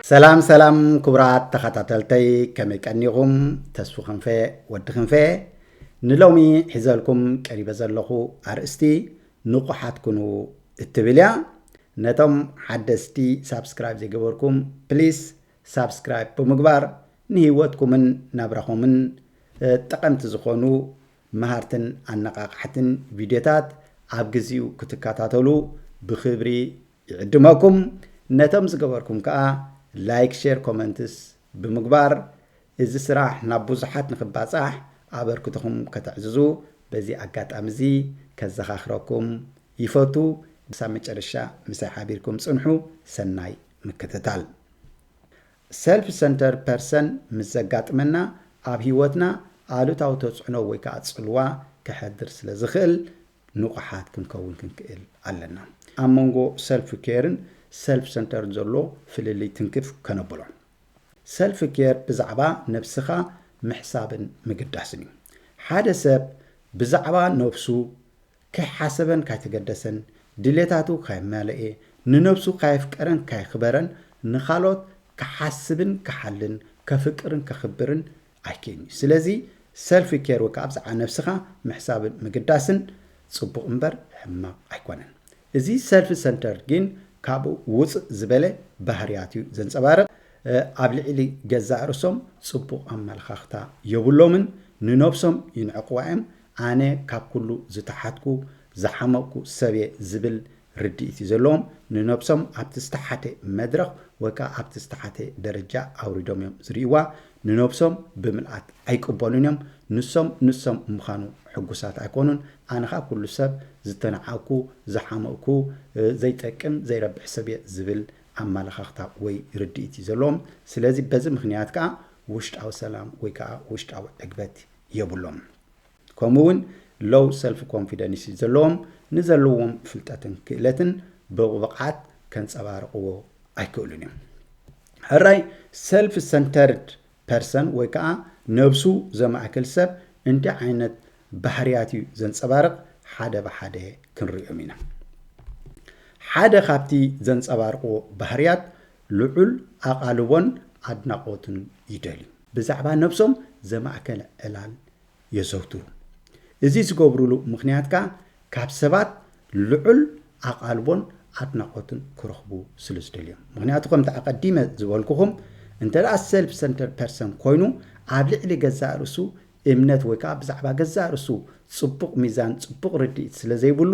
ሰላም ሰላም ክቡራት ተኸታተልተይ፣ ከመይ ቀኒኹም? ተስፉ ክንፈ፣ ወዲ ክንፈ፣ ንሎሚ ሒዘልኩም ቀሪበ ዘለኹ ኣርእስቲ ንቑሓት ኩኑ እትብል እያ። ነቶም ሓደስቲ ሳብስክራይብ ዘይገበርኩም ፕሊስ ሳብስክራይብ ብምግባር ንህይወትኩምን ናብራኹምን ጠቐምቲ ዝኾኑ መሃርትን ኣነቓቓሕትን ቪድዮታት ኣብ ግዚኡ ክትከታተሉ ብኽብሪ ይዕድመኩም። ነቶም ዝገበርኩም ከኣ ላይክ፣ ሼር፣ ኮመንትስ ብምግባር እዚ ስራሕ ናብ ብዙሓት ንኽባጻሕ ኣበርክቶኹም ከተዕዝዙ በዚ ኣጋጣሚ እዚ ከዘኻኽረኩም ይፈቱ። ክሳብ መጨረሻ ምሳይ ሓቢርኩም ጽንሑ። ሰናይ ምክትታል። ሰልፍ ሰንተር ፐርሰን ምስ ዘጋጥመና ኣብ ህይወትና ኣሉታዊ ተጽዕኖ ወይ ከዓ ጽልዋ ከሕድር ስለ ዝኽእል ንቑሓት ክንከውን ክንክእል ኣለና። ኣብ መንጎ ሰልፍ ኬርን ሰልፍ ሰንተር ዘሎ ፍልልይ ትንክፍ ከነብሎ። ሰልፍ ኬር ብዛዕባ ነብስኻ ምሕሳብን ምግዳስን እዩ። ሓደ ሰብ ብዛዕባ ነብሱ ከይሓሰበን ካይተገደሰን፣ ድሌታቱ ካይመለኤ፣ ንነብሱ ካየፍቀረን ካይኽበረን፣ ንኻልኦት ክሓስብን ክሓልን፣ ከፍቅርን ከኽብርን ኣይክእልን እዩ። ስለዚ ሰልፍ ኬር ወይ ከዓ ብዛዕባ ነብስኻ ምሕሳብን ምግዳስን ጽቡቕ እምበር ሕማቕ ኣይኮነን። እዚ ሰልፍ ሰንተር ግን ካብኡ ውፅእ ዝበለ ባህርያት እዩ ዘንጸባርቕ። ኣብ ልዕሊ ገዛእ ርእሶም ጽቡቕ ኣመለኻኽታ የብሎምን፣ ንነብሶም ይንዕቕዋ እዮም። ኣነ ካብ ኩሉ ዝተሓትኩ ዝሓመቕኩ ሰብ እየ ዝብል ርድኢት እዩ ዘለዎም። ንነብሶም ኣብቲ ዝተሓተ መድረኽ ወይ ከዓ ኣብቲ ዝተሓተ ደረጃ ኣውሪዶም እዮም ዝርእይዋ። ንነብሶም ብምልኣት ኣይቅበሉን እዮም። ንሶም ንሶም ምዃኑ ሕጉሳት ኣይኮኑን። ኣነ ከዓ ኩሉ ሰብ ዝተናዓቅኩ፣ ዝሓመቕኩ፣ ዘይጠቅም ዘይረብሕ ሰብ እየ ዝብል ኣመለኻኽታ ወይ ርድኢት እዩ ዘለዎም። ስለዚ በዚ ምኽንያት ከዓ ውሽጣዊ ሰላም ወይ ከዓ ውሽጣዊ ዕግበት የብሎም። ከምኡ እውን ሎው ሰልፍ ኮንፊደንስ እዩ ዘለዎም። ንዘለዎም ፍልጠትን ክእለትን ብብቕዓት ከንፀባርቕዎ ኣይክእሉን እዮም። ሕራይ ሰልፍ ሰንተርድ ፐርሰን ወይ ከዓ ነብሱ ዘማእከል ሰብ እንታይ ዓይነት ባህርያት እዩ ዘንፀባርቕ? ሓደ ብሓደ ክንሪኦም ኢና። ሓደ ካብቲ ዘንፀባርቕዎ ባህርያት ልዑል ኣቓልቦን ኣድናቖትን ይደልዩ። ብዛዕባ ነብሶም ዘማእከለ ዕላል የዘውትሩ። እዚ ዝገብሩሉ ምኽንያት ከኣ ካብ ሰባት ልዑል ኣቓልቦን ኣድናቖትን ክረኽቡ ስለ ዝደልዮም። ምኽንያቱ ከምቲ ኣቐዲመ ዝበልኩኹም እንተ ደኣ ሰልፍ ሰንተር ፐርሰን ኮይኑ ኣብ ልዕሊ ገዛእ ርእሱ እምነት ወይ ከኣ ብዛዕባ ገዛእ ርእሱ ጽቡቕ ሚዛን፣ ጽቡቕ ርድኢት ስለ ዘይብሉ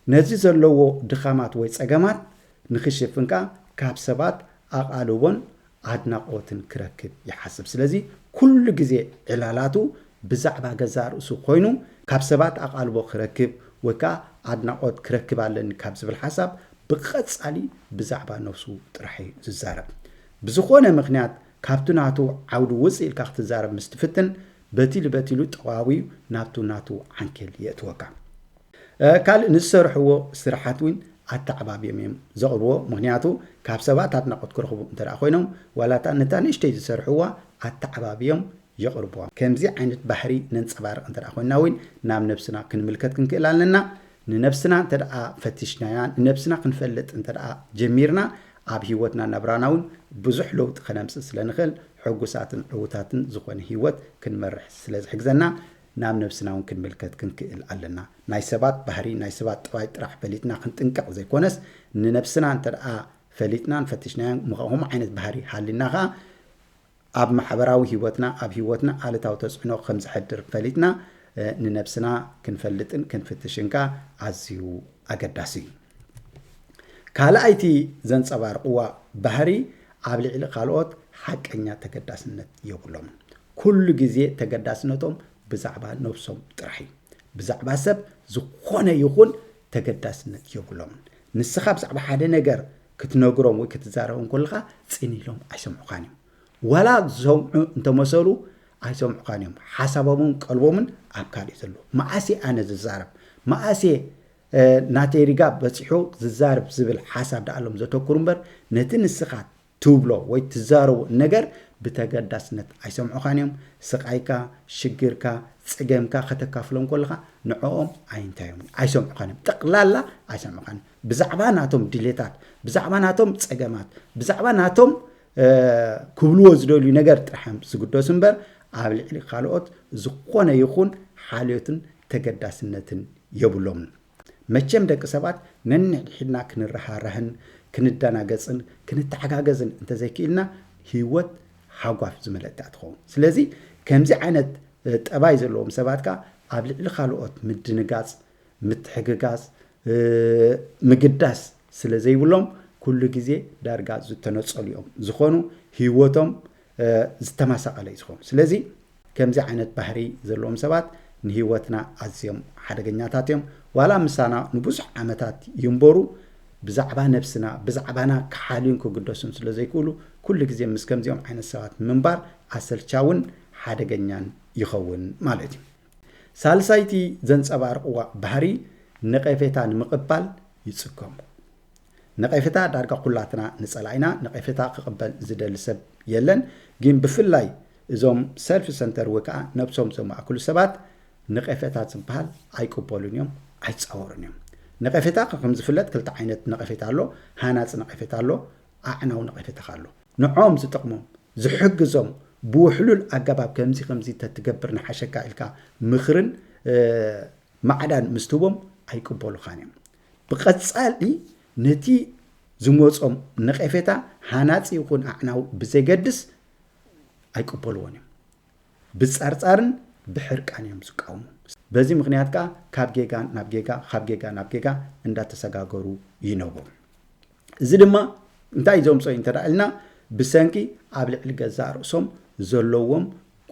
ነዚ ዘለዎ ድኻማት ወይ ጸገማት ንኽሽፍን ከኣ ካብ ሰባት ኣቓልቦን ኣድናቖትን ክረክብ ይሓስብ። ስለዚ ኩሉ ግዜ ዕላላቱ ብዛዕባ ገዛእ ርእሱ ኮይኑ ካብ ሰባት ኣቓልቦ ክረክብ ወይ ከኣ ኣድናቖት ክረክብ ኣለኒ ካብ ዝብል ሓሳብ ብቐጻሊ ብዛዕባ ነብሱ ጥራሕ እዩ ዝዛረብ። ብዝኾነ ምኽንያት ካብቲ ናቱ ዓውዲ ውጽእ ኢልካ ክትዛረብ ምስ ትፍትን በቲሉ በቲሉ ጠዋዊዩ ናብቱ ናቱ ዓንኬል የእትወካ። ካልእ ንዝሰርሕዎ ስራሓት እውን ኣተዓባብዮም እዮም ዘቕርብዎ። ምኽንያቱ ካብ ሰባት ኣድናቖት ክረኽቡ እንተ ደኣ ኮይኖም ዋላ እታ ነታ ንእሽተይ ዝሰርሕዋ ኣተዓባብዮም የቕርብዋ። ከምዚ ዓይነት ባህሪ ነንጸባርቕ እንተ ደኣ ኮይንና እውን ናብ ነብስና ክንምልከት ክንክእል ኣለና። ንነብስና እንተ ደኣ ፈቲሽናያ፣ ንነብስና ክንፈልጥ እንተ ደኣ ጀሚርና ኣብ ህይወትና ናብራና እውን ብዙሕ ለውጢ ከነምጽእ ስለ ንኽእል ሕጉሳትን ዕዉታትን ዝኾነ ህይወት ክንመርሕ ስለ ዝሕግዘና ናብ ነብስና እውን ክንምልከት ክንክእል ኣለና። ናይ ሰባት ባህሪ፣ ናይ ሰባት ጠባይ ጥራሕ ፈሊጥና ክንጥንቀቕ ዘይኮነስ ንነብስና እንተ ደኣ ፈሊጥናን ፈቲሽናያን ምኸ-፣ ከምኡ ዓይነት ባህሪ ሃሊና ኸኣ ኣብ ማሕበራዊ ህይወትና፣ ኣብ ህይወትና ኣሉታዊ ተጽዕኖ ከም ዘሕድር ፈሊጥና ንነብስና ክንፈልጥን ክንፍትሽን ከኣ ኣዝዩ ኣገዳሲ እዩ። ካልኣይቲ ዘንጸባርቕዋ ባህሪ ኣብ ልዕሊ ካልኦት ሓቀኛ ተገዳስነት የብሎምን። ኩሉ ግዜ ተገዳስነቶም ብዛዕባ ነብሶም ጥራሕ እዩ። ብዛዕባ ሰብ ዝኾነ ይኹን ተገዳስነት የብሎምን። ንስኻ ብዛዕባ ሓደ ነገር ክትነግሮም ወይ ክትዛረቦም ከለኻ ጽን ኢሎም ኣይሰምዑኻን እዮም። ዋላ ዝሰምዑ እንተመሰሉ ኣይሰምዑኻን እዮም። ሓሳቦምን ቀልቦምን ኣብ ካልእ ዘሎ። መዓስ እየ ኣነ ዝዛረብ? መዓስ እየ ናተይ ሪጋ በጺሑ ዝዛረብ ዝብል ሓሳብ ደኣሎም ዘተኩሩ እምበር ነቲ ንስኻ ትብሎ ወይ ትዛረቦ ነገር ብተገዳስነት ኣይሰምዑኻን እዮም። ስቓይካ፣ ሽግርካ፣ ጸገምካ ከተካፍሎም ከለኻ ንዕኦም ኣይንታዮም ኣይሰምዑኻን እዮም። ጠቕላላ ኣይሰምዑኻን እዮም። ብዛዕባ ናቶም ድሌታት፣ ብዛዕባ ናቶም ጸገማት፣ ብዛዕባ ናቶም ክብልዎ ዝደልዩ ነገር ጥራሕ እዮም ዝግደሱ እምበር ኣብ ልዕሊ ካልኦት ዝኾነ ይኹን ሓልዮትን ተገዳስነትን የብሎምን። መቸም ደቂ ሰባት ነንሕድሕድና ክንረሃረህን ክንደናገጽን ክንተሓጋገዝን እንተዘይክኢልና ህይወት ሃጓፍ ዝመለእታ ትኸውን። ስለዚ ከምዚ ዓይነት ጠባይ ዘለዎም ሰባት ከኣ ኣብ ልዕሊ ካልኦት ምድንጋጽ፣ ምትሕግጋዝ፣ ምግዳስ ስለ ዘይብሎም ኩሉ ግዜ ዳርጋ ዝተነጸሉ እዮም ዝኾኑ፣ ህይወቶም ዝተመሳቐለ እዩ ዝኾኑ። ስለዚ ከምዚ ዓይነት ባህሪ ዘለዎም ሰባት ንህይወትና ኣዝዮም ሓደገኛታት እዮም። ዋላ ምሳና ንብዙሕ ዓመታት ይንበሩ፣ ብዛዕባ ነብስና ብዛዕባና ክሓልዩን ክግደሱን ስለ ዘይክእሉ ኩሉ ግዜ ምስ ከምዚኦም ዓይነት ሰባት ምንባር ኣሰልቻውን ሓደገኛን ይኸውን ማለት እዩ። ሳልሳይቲ ዘንጸባርቕዋ ባህሪ ነቐፌታ ንምቕባል ይጽገሙ። ነቐፌታ ዳርጋ ኩላትና ንጸላኢና ነቐፌታ ክቕበል ዝደሊ ሰብ የለን። ግን ብፍላይ እዞም ሰልፍ ሰንተር ወይ ከዓ ነብሶም ዘማእክሉ ሰባት ነቐፌታ ዝበሃል ኣይቅበሉን እዮም፣ ኣይጻወሩን እዮም። ነቐፌታ ከም ዝፍለጥ ክልተ ዓይነት ነቐፌታ ኣሎ። ሃናጺ ነቐፌታ ኣሎ፣ ኣዕናዊ ነቐፌታ ኣሎ። ንዖም ዝጠቕሞም ዝሕግዞም ብውሕሉል ኣገባብ ከምዚ ከምዚ ተትገብር ንሓሸካ ኢልካ ምኽርን ማዕዳን ምስትቦም ኣይቅበሉኻን እዮም። ብቐጻሊ ነቲ ዝመጾም ነቐፌታ ሃናጺ ይኹን ኣዕናዊ ብዘይገድስ ኣይቅበልዎን እዮም። ብጸርጻርን ብሕርቃን እዮም ዝቃወሙ። በዚ ምኽንያት ከኣ ካብ ጌጋ ናብ ጌጋ፣ ካብ ጌጋ ናብ ጌጋ እንዳተሰጋገሩ ይነብሩ። እዚ ድማ እንታይ ዘምጾ እዩ እንተ ኢልና ብሰንኪ ኣብ ልዕሊ ገዛእ ርእሶም ዘለዎም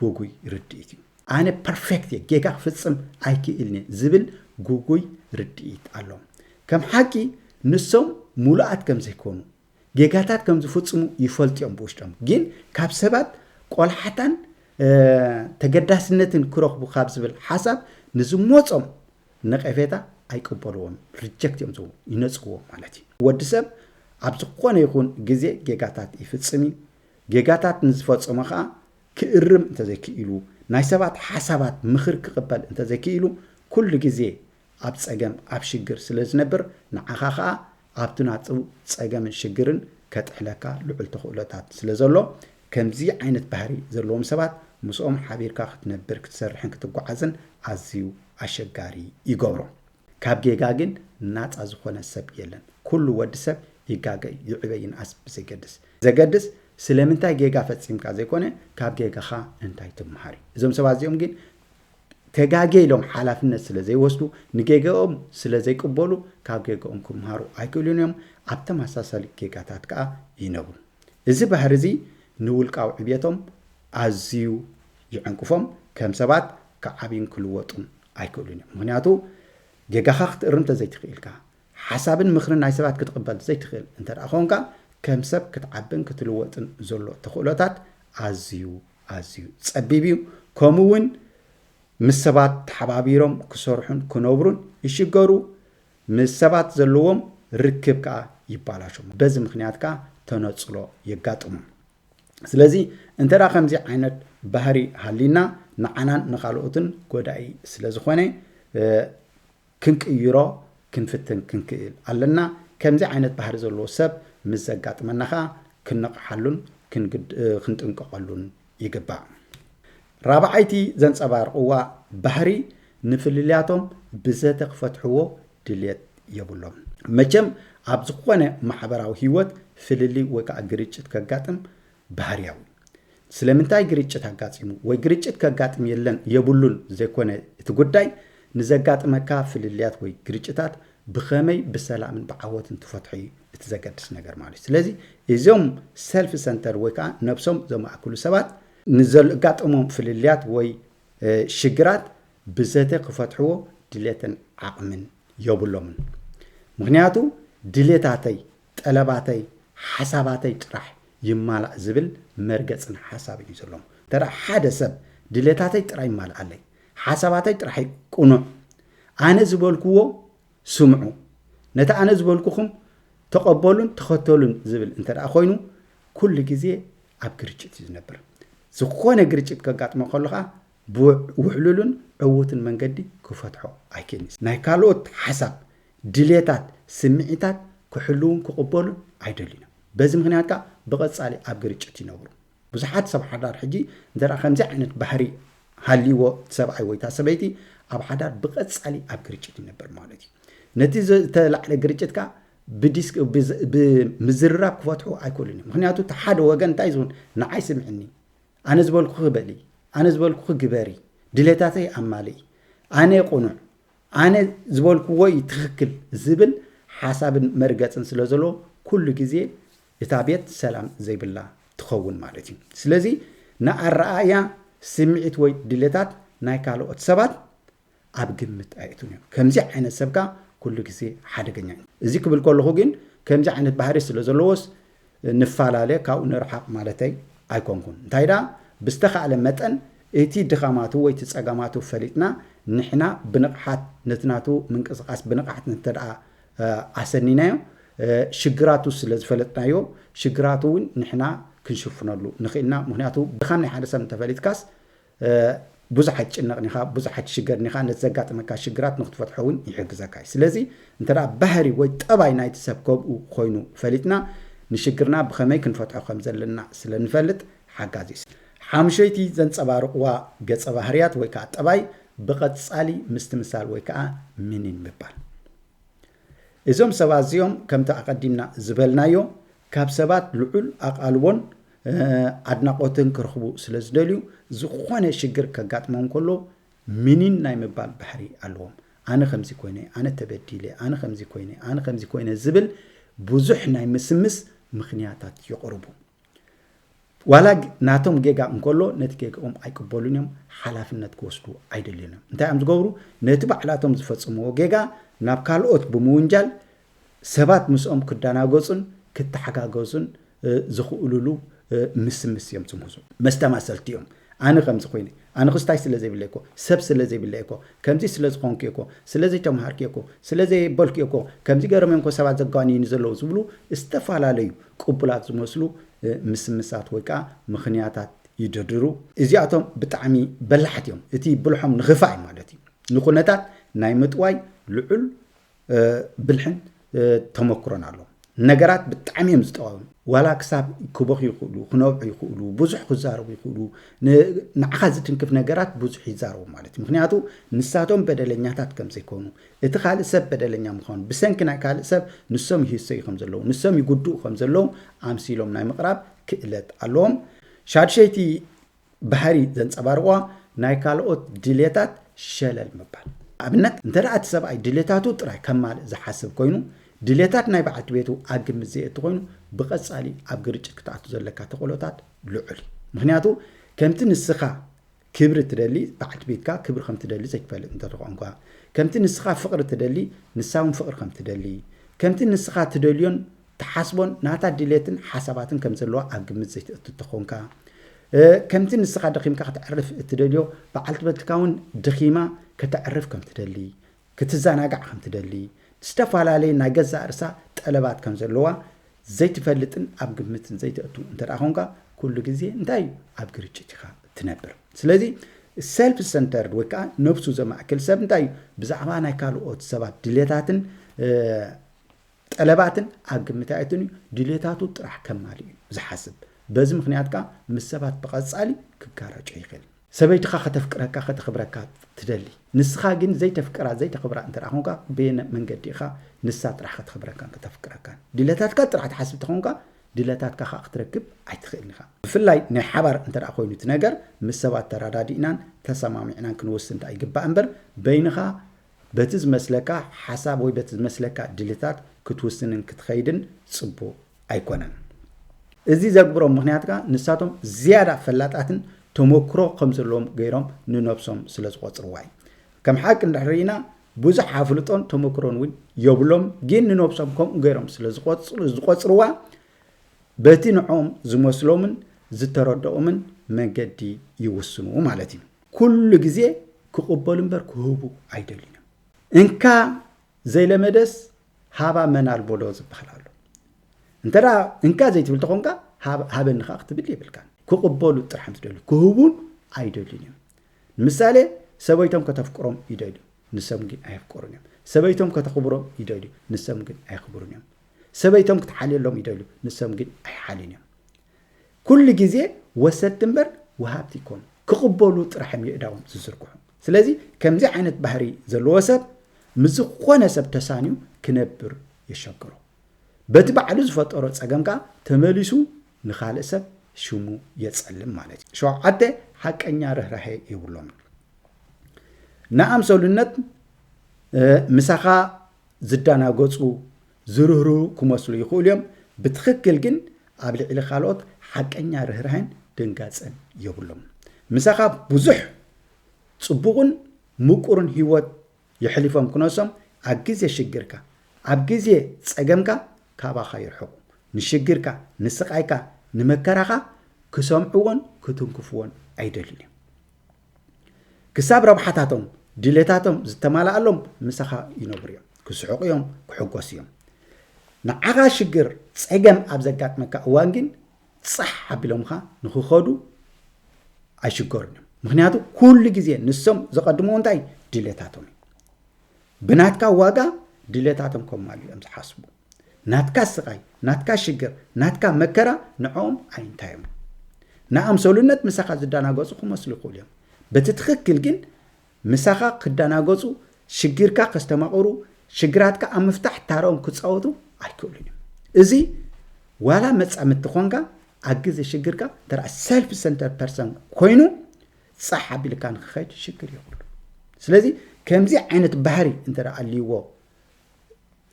ጉጉይ ርድኢት እዩ። ኣነ ፐርፌክት እየ፣ ጌጋ ክፍጽም ኣይክእልን እየ ዝብል ጉጉይ ርድኢት ኣለዎም። ከም ሓቂ ንሶም ሙሉኣት ከም ዘይኮኑ፣ ጌጋታት ከም ዝፍጽሙ ይፈልጡ እዮም ብውሽጦም። ግን ካብ ሰባት ቆልሓታን ተገዳስነትን ክረኽቡ ካብ ዝብል ሓሳብ ንዝመጾም ነቐፌታ ኣይቅበልዎም፣ ሪጀክት እዮም ዝብሉ፣ ይነጽግዎም ማለት እዩ። ወዲ ሰብ ኣብ ዝኾነ ይኹን ግዜ ጌጋታት ይፍጽም እዩ። ጌጋታት ንዝፈጸሞ ኸኣ ክእርም እንተዘይክኢሉ፣ ናይ ሰባት ሓሳባት ምኽር ክቕበል እንተዘይክኢሉ፣ ኩሉ ግዜ ኣብ ጸገም ኣብ ሽግር ስለ ዝነብር ንዓኻ ኸኣ ኣብቲ ናቱ ጸገምን ሽግርን ከጥሕለካ ልዑል ተኽእሎታት ስለ ዘሎ ከምዚ ዓይነት ባህሪ ዘለዎም ሰባት ምስኦም ሓቢርካ ክትነብር ክትሰርሕን ክትጓዓዝን ኣዝዩ ኣሸጋሪ ይገብሮ። ካብ ጌጋ ግን ናጻ ዝኾነ ሰብ የለን። ኩሉ ወዲ ሰብ ይጋገ ይዕበ ይንኣስ ብዘይገድስ ዘገድስ ስለምንታይ ጌጋ ፈጺምካ ዘይኮነ ካብ ጌጋኻ እንታይ ትምሃር እዩ። እዞም ሰባት እዚኦም ግን ተጋጌ ኢሎም ሓላፍነት ስለ ዘይወስዱ ንጌጋኦም ስለ ዘይቅበሉ ካብ ጌጋኦም ክምሃሩ ኣይክእሉን እዮም። ኣብ ተመሳሳሊ ጌጋታት ከኣ ይነብሩ። እዚ ባህሪ እዚ ንውልቃዊ ዕብየቶም ኣዝዩ ይዕንቅፎም። ከም ሰባት ክዓብዩን ክልወጡን ኣይክእሉን እዮም። ምክንያቱ ጌጋኻ ክትእርም እንተዘይትኽኢልካ ሓሳብን ምኽርን ናይ ሰባት ክትቕበል ዘይትኽእል እንተ ደኣ ኾንካ ከም ሰብ ክትዓብን ክትልወጥን ዘሎ ተኽእሎታት ኣዝዩ ኣዝዩ ጸቢብ እዩ። ከምኡ እውን ምስ ሰባት ተሓባቢሮም ክሰርሑን ክነብሩን ይሽገሩ። ምስ ሰባት ዘለዎም ርክብ ከኣ ይባላሾም። በዚ ምኽንያት ከኣ ተነጽሎ የጋጥሙ። ስለዚ እንተ ደኣ ከምዚ ዓይነት ባህሪ ሃሊና ንዓናን ንኻልኦትን ጎዳኢ ስለ ዝኾነ ክንቅይሮ ክንፍትን ክንክእል ኣለና። ከምዚ ዓይነት ባህሪ ዘለዎ ሰብ ምስ ዘጋጥመና ኸኣ ክንነቕሓሉን ክንጥንቀቐሉን ይግባእ። ራብዓይቲ ዘንጸባርቕዋ ባህሪ ንፍልልያቶም ብዘተ ክፈትሕዎ ድልየት የብሎም። መቸም ኣብ ዝኾነ ማሕበራዊ ህይወት ፍልልይ ወይ ከዓ ግርጭት ከጋጥም ባህርያዊ። ስለምንታይ ግርጭት ኣጋጢሙ ወይ ግርጭት ከጋጥም የለን የብሉን ዘይኮነ እቲ ጉዳይ፣ ንዘጋጥመካ ፍልልያት ወይ ግርጭታት ብኸመይ ብሰላምን ብዓወትን ትፈትሖ እዩ እቲ ዘገድስ ነገር ማለት እዩ። ስለዚ እዞም ሰልፍ ሰንተር ወይ ከዓ ነብሶም ዘማእክሉ ሰባት ንዘጋጥሞም ፍልልያት ወይ ሽግራት ብዘተ ክፈትሕዎ ድሌትን ዓቕምን የብሎምን። ምኽንያቱ ድሌታተይ፣ ጠለባተይ፣ ሓሳባተይ ጥራሕ ይማላእ ዝብል መርገጽን ሓሳብን እዩ ዘለዎም። እንተ ሓደ ሰብ ድሌታተይ ጥራይ ይማልኣለይ፣ ሓሳባተይ ጥራሕ ቅኑዕ፣ ኣነ ዝበልክዎ ስምዑ፣ ነቲ ኣነ ዝበልኩኹም ተቐበሉን ተኸተሉን ዝብል እንተ ደኣ ኮይኑ ኩሉ ግዜ ኣብ ግርጭት እዩ ዝነብር። ዝኾነ ግርጭት ከጋጥሞ ከሎ ኸዓ ብውሕሉልን ዕዉትን መንገዲ ክፈትሖ ኣይክእልን። ናይ ካልኦት ሓሳብ፣ ድሌታት፣ ስምዒታት ክሕልውን ክቕበሉን ኣይደልዩን። በዚ ምኽንያት ከዓ ብቐጻሊ ኣብ ግርጭት ይነብሩ። ብዙሓት ሰብ ሓዳር ሕጂ እንተ ከምዚ ዓይነት ባህሪ ሃልይዎ እቲ ሰብኣይ ወይ እታ ሰበይቲ ኣብ ሓዳር ብቐጻሊ ኣብ ግርጭት ይነብር ማለት እዩ። ነቲ ዝተላዕለ ግርጭት ከዓ ብዲስክ ብዝ- ብምዝርራብ ክፈትሑ ኣይክእሉን እዮም። ምክንያቱ እቲ ሓደ ወገን እንታይ ዝውን ንዓይ ስምዕኒ፣ ኣነ ዝበልኩ ክበሊ፣ ኣነ ዝበልኩ ግበሪ፣ ድሌታተይ ኣማልኢ፣ ኣነ ቁኑዕ፣ ኣነ ዝበልኩዎ እዩ ትኽክል ዝብል ሓሳብን መርገፅን ስለ ዘሎ ኩሉ ግዜ እታ ቤት ሰላም ዘይብላ ትኸውን ማለት እዩ። ስለዚ ንኣረኣእያ፣ ስምዒት ወይ ድሌታት ናይ ካልኦት ሰባት ኣብ ግምት ኣየእቱን እዮም። ከምዚ ዓይነት ሰብካ ኩሉ ግዜ ሓደገኛ እዩ። እዚ ክብል ከለኹ ግን ከምዚ ዓይነት ባህሪ ስለ ዘለዎስ ንፈላለ ካብኡ ንርሓቕ ማለተይ ኣይኮንኩን። እንታይ ደኣ ብዝተኻእለ መጠን እቲ ድኻማቱ ወይ እቲ ጸገማቱ ፈሊጥና ንሕና ብንቕሓት ነቲ ናቱ ምንቅስቓስ ብንቕሓት እንተ ደኣ ኣሰኒናዮ ሽግራቱ ስለ ዝፈለጥናዮ ሽግራቱ እውን ንሕና ክንሽፍነሉ ንኽእልና። ምክንያቱ ድኻም ናይ ሓደ ሰብ እንተፈሊጥካስ ብዙሕ ኣይትጭነቕን ኢኻ፣ ብዙሕ ኣይትሽገርን ኢኻ። ነቲ ዘጋጥመካ ሽግራት ንክትፈትሖ እውን ይሕግዘካ እዩ። ስለዚ እንተ ደኣ ባህሪ ወይ ጠባይ ናይቲ ሰብ ከምኡ ኮይኑ ፈሊጥና ንሽግርና ብኸመይ ክንፈትሖ ከም ዘለና ስለ ንፈልጥ ሓጋዚ እዩ። ሓምሸይቲ ዘንጸባርቕዋ ገጸ ባህርያት ወይ ከዓ ጠባይ ብቐጻሊ ምስትምሳል ወይ ከዓ ሚኒን ምባል። እዞም ሰባት እዚኦም ከምቲ ኣቐዲምና ዝበልናዮ ካብ ሰባት ልዑል ኣቓልቦን ኣድናቖትን ክረኽቡ ስለ ዝደልዩ ዝኾነ ሽግር ከጋጥሞም ከሎ ሚኒን ናይ ምባል ባህሪ ኣለዎም። ኣነ ከምዚ ኮይነ፣ ኣነ ተበዲለ፣ ኣነ ከምዚ ኮይነ፣ ኣነ ከምዚ ኮይነ ዝብል ብዙሕ ናይ ምስምስ ምኽንያታት የቕርቡ። ዋላ ናቶም ጌጋ እንከሎ ነቲ ጌጋኦም ኣይቅበሉን እዮም፣ ሓላፍነት ክወስዱ ኣይደልዩን እዮም። እንታይ እዮም ዝገብሩ? ነቲ ባዕላቶም ዝፈጽምዎ ጌጋ ናብ ካልኦት ብምውንጃል ሰባት ምስኦም ክደናገጹን ክተሓጋገዙን ዝኽእሉሉ ምስምስ እዮም ዝምህዙ። መስተማሰልቲ እዮም። ኣነ ከምዚ ኮይነ፣ ኣነ ክስታይ ስለ ዘይብለይ እኮ፣ ሰብ ስለ ዘይብለይ እኮ፣ ከምዚ ስለ ዝኾንኩ እኮ፣ ስለ ዘይተምሃርኩ እኮ፣ ስለ ዘይበልኩ እኮ፣ ከምዚ ገይሮም እዮም እኮ ሰባት ዘጋንዩኒ ዘለዉ ዝብሉ ዝተፈላለዩ ቅቡላት ዝመስሉ ምስምሳት ወይ ከዓ ምኽንያታት ይደርድሩ። እዚኣቶም ብጣዕሚ በላሕቲ እዮም። እቲ ብልሖም ንኽፋእ እዩ ማለት እዩ። ንኩነታት ናይ ምጥዋይ ልዑል ብልሕን ተመክሮን ኣሎ። ነገራት ብጣዕሚ እዮም ዝጠዋዩ። ዋላ ክሳብ ክበኹ ይኽእሉ፣ ክነብዑ ይኽእሉ፣ ብዙሕ ክዛረቡ ይኽእሉ። ንዓኻ ዝትንክፍ ነገራት ብዙሕ ይዛረቡ ማለት እዩ። ምክንያቱ ንሳቶም በደለኛታት ከም ዘይኮኑ፣ እቲ ካልእ ሰብ በደለኛ ምዃኑ፣ ብሰንኪ ናይ ካልእ ሰብ ንሶም ይህሰዩ ከም ዘለዉ፣ ንሶም ይጉድኡ ከም ዘለዉ ኣምሲሎም ናይ ምቕራብ ክእለት ኣለዎም። ሻድሸይቲ ባህሪ ዘንጸባርቕዋ ናይ ካልኦት ድሌታት ሸለል ምባል። ኣብነት እንተ ደኣ እቲ ሰብኣይ ድሌታቱ ጥራይ ከማልእ ዝሓስብ ኮይኑ ድሌታት ናይ በዓልቲ ቤቱ ኣብ ግምት ዘየእቱ ኮይኑ ብቐጻሊ ኣብ ግርጭት ክትኣቱ ዘለካ ተኽእሎታት ልዑል እዩ። ምክንያቱ ከምቲ ንስኻ ክብሪ ትደሊ በዓልቲ ቤትካ ክብሪ ከም ትደሊ ዘይትፈልጥ እንተ ደኣ ኮንካ፣ ከምቲ ንስኻ ፍቕሪ ትደሊ ንሳ እውን ፍቕሪ ከም ትደሊ፣ ከምቲ ንስኻ ትደልዮን ትሓስቦን ናታ ድሌትን ሓሳባትን ከም ዘለዋ ኣብ ግምት ዘይትእቱ እንተኾንካ፣ ከምቲ ንስኻ ደኺምካ ከተዕርፍ እትደልዮ በዓልቲ ቤትካ እውን ደኺማ ከተዕርፍ ከም ትደሊ፣ ክትዘናጋዕ ከም ትደሊ፣ ዝተፈላለዩ ናይ ገዛእ ርእሳ ጠለባት ከም ዘለዋ ዘይትፈልጥን ኣብ ግምትን ዘይተእቱ እንተ ደኣ ኾንካ ኩሉ ግዜ እንታይ እዩ ኣብ ግርጭት ኢኻ ትነብር። ስለዚ ሰልፍ ሰንተርድ ወይ ከዓ ነብሱ ዘማእክል ሰብ እንታይ እዩ ብዛዕባ ናይ ካልኦት ሰባት ድሌታትን ጠለባትን ኣብ ግምት ኣየእቱን እዩ። ድሌታቱ ጥራሕ ከማልእ እዩ ዝሓስብ። በዚ ምኽንያት ከዓ ምስ ሰባት ብቐጻሊ ክጋረጮ ይኽእል። ሰበይትኻ ከተፍቅረካ ከተኽብረካ ትደሊ። ንስኻ ግን ዘይተፍቅራ ዘይተኽብራ እንተ ደኣ ኾንካ በየነ መንገዲ ኢኻ ንሳ ጥራሕ ከተኽብረካን ከተፍቅረካን? ድሌታትካ ጥራሕ ትሓስብ ተኾንካ ድሌታትካ ከዓ ክትረክብ ኣይትኽእልን ኢኻ። ብፍላይ ናይ ሓባር እንተ ደኣ ኮይኑ እቲ ነገር ምስ ሰባት ተረዳዲእናን ተሰማሚዕናን ክንወስን ደኣ ይግባእ እምበር በይንኻ በቲ ዝመስለካ ሓሳብ ወይ በቲ ዝመስለካ ድልታት ክትውስንን ክትኸይድን ጽቡቕ ኣይኮነን። እዚ ዘግብሮም ምኽንያት ከኣ ንሳቶም ዝያዳ ፈላጣትን ተመክሮ ከም ዘለዎም ገይሮም ንነብሶም ስለ ዝቖጽርዋ እዩ። ከም ሓቂ እንድሕር ርኢና ብዙሕ ኣፍልጦን ተመክሮን እውን የብሎም፣ ግን ንነብሶም ከምኡ ገይሮም ስለ ዝቖጽርዋ በቲ ንዕኦም ዝመስሎምን ዝተረድኦምን መንገዲ ይውስኑ ማለት እዩ። ኩሉ ግዜ ክቕበሉ እምበር ክህቡ ኣይደልዩን እዮም። እንካ ዘይለመደስ ሃባ መን ኣልቦ ዶ ዝበሃል ኣሎ። እንተ ደኣ እንካ ዘይትብል ተኾንካ ሃብ- ሃበኒ ከኣ ክትብል የብልካን። ክቕበሉ ጥራሕ እዮም ዝደልዩ፣ ክህቡን ኣይደልዩን እዮም። ንምሳሌ ሰበይቶም ከተፍቅሮም ይደልዩ፣ ንሶም ግን ኣየፍቅሩን እዮም። ሰበይቶም ከተኽብሮም ይደልዩ፣ ንሶም ግን ኣየኽብሩን እዮም። ሰበይቶም ክትሓልየሎም ይደልዩ፣ ንሶም ግን ኣይሓልን እዮም። ኩሉ ግዜ ወሰድቲ እምበር ወሃብቲ ይኮኑ። ክቕበሉ ጥራሕ እዮም የእዳዎም ዝዝርግሑ። ስለዚ ከምዚ ዓይነት ባህሪ ዘለዎ ሰብ ምስ ዝኾነ ሰብ ተሳንዩ ክነብር የሸግሮ። በቲ ባዕሉ ዝፈጠሮ ጸገም ከኣ ተመሊሱ ንኻልእ ሰብ ሽሙ የጸልም ማለት እዩ። ሸውዓተ፣ ሓቀኛ ርህራሄ የብሎምን። ንኣምሰሉነት ምሳኻ ዝደናገጹ ዝርህርሁ ክመስሉ ይኽእሉ እዮም። ብትኽክል ግን ኣብ ልዕሊ ካልኦት ሓቀኛ ርህራሄን ድንጋጸን የብሎም። ምሳኻ ብዙሕ ጽቡቕን ምቁርን ህይወት የሕሊፎም ክነሶም ኣብ ግዜ ሽግርካ ኣብ ግዜ ጸገምካ ካባኻ ይርሕቁ። ንሽግርካ ንስቓይካ ንመከራኻ ክሰምዕዎን ክትንክፍዎን ኣይደልን እዮም። ክሳብ ረብሓታቶም ድሌታቶም ዝተማልኣሎም ምሳኻ ይነብሩ እዮም። ክስሕቑ እዮም፣ ክሕጎሱ እዮም። ንዓኻ ሽግር ጸገም ኣብ ዘጋጥመካ እዋን ግን ጻሕ ኣቢሎምኻ ንኽኸዱ ኣይሽገሩን እዮም። ምክንያቱ ኩሉ ግዜ ንሶም ዘቐድምዎ እንታይ ድሌታቶም እዩ። ብናትካ ዋጋ ድሌታቶም ከማልኡ እዮም ዝሓስቡ። ናትካ ስቓይ፣ ናትካ ሽግር፣ ናትካ መከራ ንዕኦም ኣይንታዮም። ንኣምሰሉነት ምሳኻ ዝደናገጹ ክመስሉ ይኽእሉ እዮም። በቲ ትኽክል ግን ምሳኻ ክደናገጹ፣ ሽግርካ ከስተማቕሩ፣ ሽግራትካ ኣብ ምፍታሕ ታረኦም ክጻወቱ ኣይክእሉን እዮም። እዚ ዋላ መጻምድቲ ኾንካ ኣብ ግዜ ሽግርካ ተራ ሰልፍ ሰንተር ፐርሰን ኮይኑ ጻሕ ኣቢልካ ንክኸይድ ሽግር የብሉ። ስለዚ ከምዚ ዓይነት ባህሪ እንተ ኣልይዎ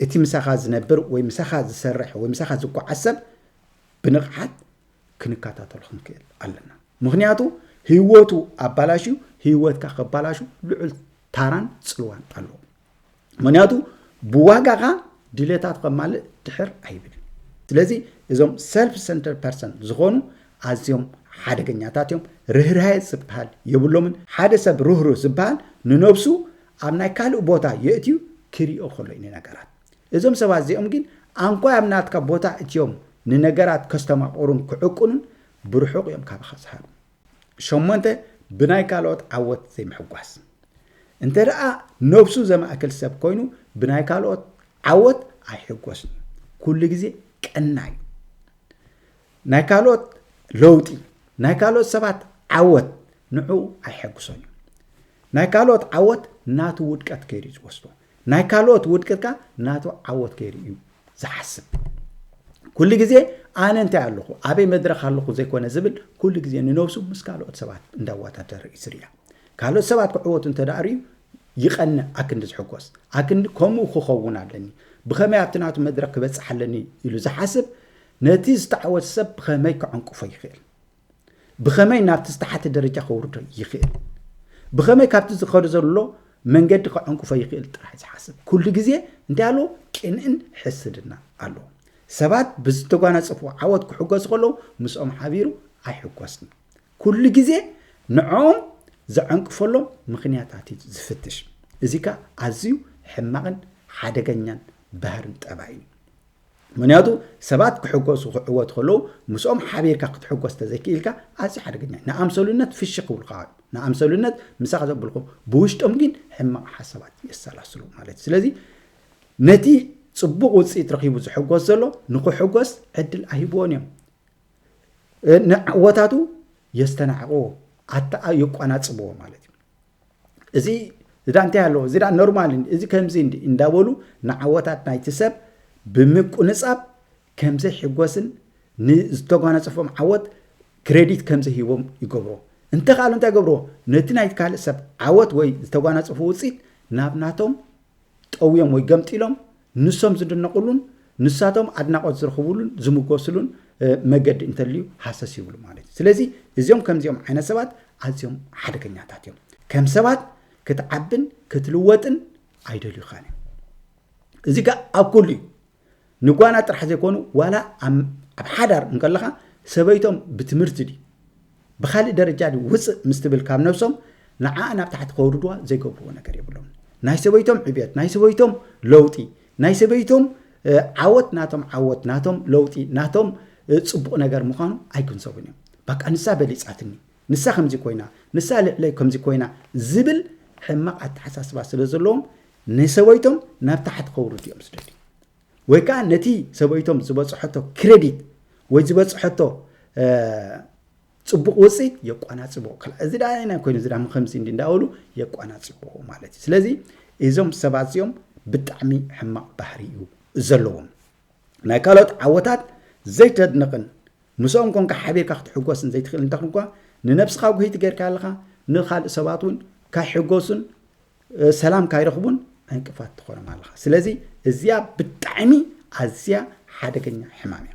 እቲ ምሳኻ ዝነብር ወይ ምሳኻ ዝሰርሕ ወይ ምሳኻ ዝጓዓዝ ሰብ ብንቕሓት ክንከታተሎ ክንክእል ኣለና። ምክንያቱ ህይወቱ ኣባላሽዩ ህይወትካ ከባላሹ ልዑል ታራን ጽልዋን ኣለዎ። ምክንያቱ ብዋጋኻ ድሌታት ከማልእ ድሕር ኣይብልን። ስለዚ እዞም ሰልፍ ሰንተር ፐርሰን ዝኾኑ ኣዝዮም ሓደገኛታት እዮም። ርህራሄ ዝበሃል የብሎምን። ሓደ ሰብ ርህሩህ ዝበሃል ንነብሱ ኣብ ናይ ካልእ ቦታ የእትዩ ክሪኦ ከሎ እዩ ንነገራት። እዞም ሰባት እዚኦም ግን ኣንኳ ኣብ ናትካ ቦታ እትዮም ንነገራት ከስተማቕሩን ክዕቅኑን ብርሑቕ እዮም ካባኻ ዝሃሉ። ሸሞንተ፣ ብናይ ካልኦት ዓወት ዘይምሕጓስ። እንተ ደኣ ነብሱ ዘማእክል ሰብ ኮይኑ ብናይ ካልኦት ዓወት ኣይሕጎስን። ኩሉ ግዜ ቀናይ። ናይ ካልኦት ለውጢ፣ ናይ ካልኦት ሰባት ዓወት ንዕኡ ኣይሐጉሶን እዩ። ናይ ካልኦት ዓወት ናቱ ውድቀት ገይሩ እዩ ዝወስዶ። ናይ ካልኦት ውድቀት ከኣ ናቱ ዓወት ገይሩ እዩ ዝሓስብ። ኩሉ ግዜ ኣነ እንታይ ኣለኹ፣ ኣበይ መድረኽ ኣለኹ ዘይኮነ ዝብል፣ ኩሉ ግዜ ንነብሱ ምስ ካልኦት ሰባት እንዳወዳደረ እዩ ዝርእያ። ካልኦት ሰባት ክዕወቱ እንተ ደኣ ርእዩ ይቐንእ፣ ኣክንዲ ዝሕጎስ፣ ኣክንዲ ከምኡ ክኸውን ኣለኒ፣ ብኸመይ ኣብቲ ናቱ መድረኽ ክበጽሕ ኣለኒ ኢሉ ዝሓስብ፣ ነቲ ዝተዓወተ ሰብ ብኸመይ ከዐንቅፎ ይኽእል? ብኸመይ ናብቲ ዝተሓተ ደረጃ ከውርዶ ይኽእል? ብኸመይ ካብቲ ዝኸዶ ዘሎ መንገዲ ከዐንቅፎ ይኽእል ጥራሕ ዝሓስብ። ኩሉ ግዜ እንታይ ኣለዎ? ቅንእን ሕስድና ኣለዎ። ሰባት ብዝተጓናጸፍዎ ዓወት ክሕጎሱ ከለዉ ምስኦም ሓቢሩ ኣይሕጎስን። ኩሉ ግዜ ንዕኦም ዘዐንቅፈሎም ምኽንያታት እዩ ዝፍትሽ። እዚ ከኣ ኣዝዩ ሕማቕን ሓደገኛን ባህርን ጠባይን እዩ። ምኽንያቱ ሰባት ክሕጎሱ ክዕወቱ ከለዉ ምስኦም ሓቢርካ ክትሕጎስ ተዘይክኢልካ ኣዝዩ ሓደገኛ እዩ። ንኣምሰሉነት ፍሽኽ ክብሉኻ እዮም። ንኣምሰሉነት ምሳኻ ዘብልኹም ብውሽጦም ግን ሕማቕ ሓሳባት የሰላስሉ ማለት እዩ። ስለዚ ነቲ ጽቡቕ ውጽኢት ረኺቡ ዝሕጎስ ዘሎ ንኽሕጎስ ዕድል ኣይህብዎን እዮም። ንዓወታቱ የስተናዕቕዎ፣ ኣተኣ የቋናጽብዎ ማለት እዩ። እዚ እዳ እንታይ ኣለዎ፣ እዚ ዳ ኖርማል፣ እዚ ከምዚ እንዲ እንዳበሉ ንዓወታት ናይቲ ሰብ ብምቁንጻብ ከምዘይሕጎስን ንዝተጓናጸፎም ዓወት ክሬዲት ከምዘይሂቦም ይገብሮ። እንተ ካልእ እንታይ ገብርዎ? ነቲ ናይ ካልእ ሰብ ዓወት ወይ ዝተጓናጸፎ ውጽኢት ናብ ናቶም ጠውዮም ወይ ገምጢሎም ንሶም ዝድነቑሉን ንሳቶም ኣድናቖት ዝረኽቡሉን ዝምጎስሉን መገዲ እንተልዩ ሃሰስ ይብሉ ማለት እዩ። ስለዚ እዚኦም ከምዚኦም ዓይነት ሰባት ኣዝዮም ሓደገኛታት እዮም። ከም ሰባት ክትዓብን ክትልወጥን ኣይደልዩኻን እዮም። እዚ ከ ኣብ ኩሉ እዩ። ንጓና ጥራሕ ዘይኮኑ ዋላ ኣብ ሓዳር እንከለኻ ሰበይቶም ብትምህርቲ ድዩ ብኻልእ ደረጃ ድዩ ውፅእ ምስ ትብል ካብ ነብሶም ንዓኣ ናብ ታሕቲ ከውርድዋ ዘይገብርዎ ነገር የብሎም። ናይ ሰበይቶም ዕብየት፣ ናይ ሰበይቶም ለውጢ፣ ናይ ሰበይቶም ዓወት ናቶም ዓወት፣ ናቶም ለውጢ፣ ናቶም ፅቡቕ ነገር ምዃኑ ኣይግንዘቡን እዮም። በቃ ንሳ በሊፃትኒ፣ ንሳ ከምዚ ኮይና፣ ንሳ ልዕለይ ከምዚ ኮይና ዝብል ሕማቕ ኣተሓሳስባ ስለ ዘለዎም ንሰበይቶም ናብ ታሕቲ ከውርዱ እዮም ዝደልዩ። ወይ ከዓ ነቲ ሰበይቶም ዝበፅሐቶ ክሬዲት ወይ ዝበፅሐቶ ጽቡቕ ውፅኢት የቋናፅቦ። እዚ ዳ ናይ ኮይኑ እዚ ዳ ከምዚ እንዲ እንዳበሉ የቋናፅቦ ማለት እዩ። ስለዚ እዞም ሰባት እዚኦም ብጣዕሚ ሕማቕ ባህሪ እዩ ዘለዎም። ናይ ካልኦት ዓወታት ዘይተድንቕን ምስኦም ኮንካ ሓቢርካ ክትሕጎስን ዘይትኽእል እንተኾንኳ ንነብስኻ ጉሂት ጌርካ ኣለኻ፣ ንኻልእ ሰባት እውን ካይሕጎሱን ሰላም ካይረኽቡን ዕንቅፋት ትኾኖም ኣለኻ። ስለዚ እዚኣ ብጣዕሚ ኣዝያ ሓደገኛ ሕማም እያ።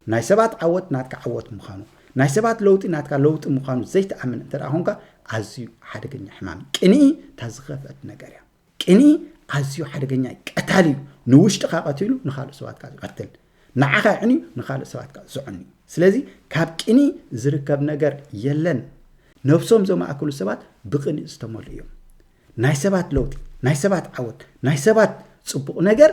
ናይ ሰባት ዓወት ናትካ ዓወት ምዃኑ፣ ናይ ሰባት ለውጢ ናትካ ለውጢ ምዃኑ ዘይትኣምን እንተ ደኣ ኾንካ ኣዝዩ ሓደገኛ ሕማም እዩ። ቅንኢ እታ ዝኸፍአት ነገር እያ። ቅንኢ ኣዝዩ ሓደገኛ እዩ። ቀታሊ እዩ። ንውሽጥኻ ቀቲሉ ንኻልእ ሰባት ከኣ ይቐትል። ንዓኻ የዕንዩ ንኻልእ ሰባት ከኣ ዘዕንዩ። ስለዚ ካብ ቅንኢ ዝርከብ ነገር የለን። ነብሶም ዘማእክሉ ሰባት ብቕንኢ ዝተመልኡ እዮም። ናይ ሰባት ለውጢ፣ ናይ ሰባት ዓወት፣ ናይ ሰባት ጽቡቕ ነገር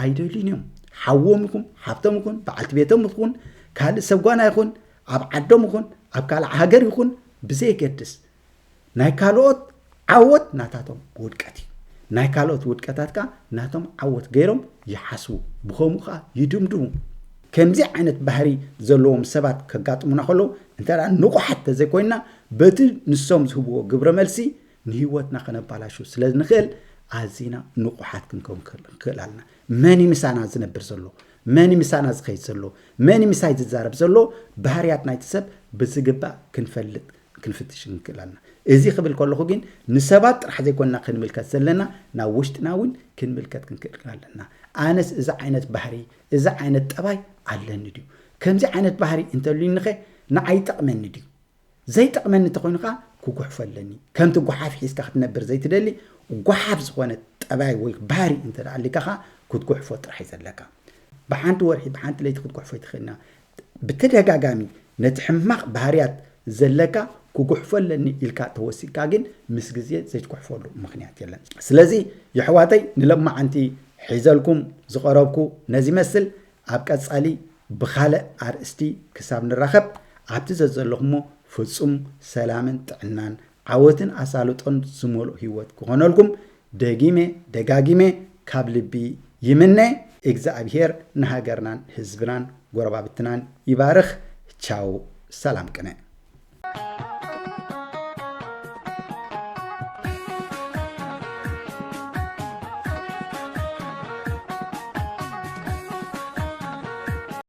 ኣይደልዩን እዮም። ሓዎም ይኹን፣ ሓብቶም ይኹን፣ በዓልቲ ቤቶም ይኹን፣ ካልእ ሰብ ጓና ይኹን፣ ኣብ ዓዶም ይኹን፣ ኣብ ካልእ ሃገር ይኹን፣ ብዘየገድስ ናይ ካልኦት ዓወት ናታቶም ውድቀት እዩ። ናይ ካልኦት ውድቀታት ከኣ ናቶም ዓወት ገይሮም ይሓስቡ። ብኸምኡ ከኣ ይድምድሙ። ከምዚ ዓይነት ባህሪ ዘለዎም ሰባት ከጋጥሙና ከለዉ እንተ ደኣ ንቑሓት ተዘይኮይንና በቲ ንሶም ዝህብዎ ግብረ መልሲ ንህይወትና ከነባላሹ ስለ ንኽእል ኣዚና ንቑሓት ክንከውን ክእል ኣለና። መን እዩ ምሳና ዝነብር ዘሎ? መን እዩ ምሳና ዝኸይድ ዘሎ? መን እዩ ምሳይ ዝዛረብ ዘሎ? ባህርያት ናይቲ ሰብ ብዝግባእ ክንፈልጥ ክንፍትሽ ንክእል ኣለና። እዚ ክብል ከለኹ ግን ንሰባት ጥራሕ ዘይኮንና ክንምልከት ዘለና ናብ ውሽጥና እውን ክንምልከት ክንክእል ኣለና። ኣነስ እዚ ዓይነት ባህሪ እዚ ዓይነት ጠባይ ኣለኒ ድዩ? ከምዚ ዓይነት ባህሪ እንተልዩኒኸ ንዓይ ይጠቕመኒ ድዩ? ዘይጠቕመኒ እንተኾይኑ ከዓ ክጉሕፎ ኣለኒ። ከምቲ ጓሓፍ ሒዝካ ክትነብር ዘይትደሊ ጓሓፍ ዝኾነ ጠባይ ወይ ባህሪ እንተ ደኣ ኣሊካ ከዓ ክትጉሕፎ ጥራሕ እዩ ዘለካ። ብሓንቲ ወርሒ ብሓንቲ ለይቲ ክትጉሕፎ ኣይትኽእልና። ብተደጋጋሚ ነቲ ሕማቕ ባህርያት ዘለካ ክጉሕፎ ኣለኒ ኢልካ ተወሲድካ ግን ምስ ግዜ ዘይትጉሕፈሉ ምኽንያት የለን። ስለዚ የሕዋተይ ንለማዓንቲ ሒዘልኩም ዝቐረብኩ ነዚ ይመስል። ኣብ ቀጻሊ ብኻልእ ኣርእስቲ ክሳብ ንራኸብ ኣብቲ ዘዘለኹሞ ፍጹም ሰላምን ጥዕናን ዓወትን ኣሳልጦን ዝመልኦ ህይወት ክኾነልኩም ደጊመ ደጋጊመ ካብ ልቢ ይምነ። እግዚኣብሔር ንሃገርናን ህዝብናን ጎረባብትናን ይባርኽ። ቻው፣ ሰላም ቅነ።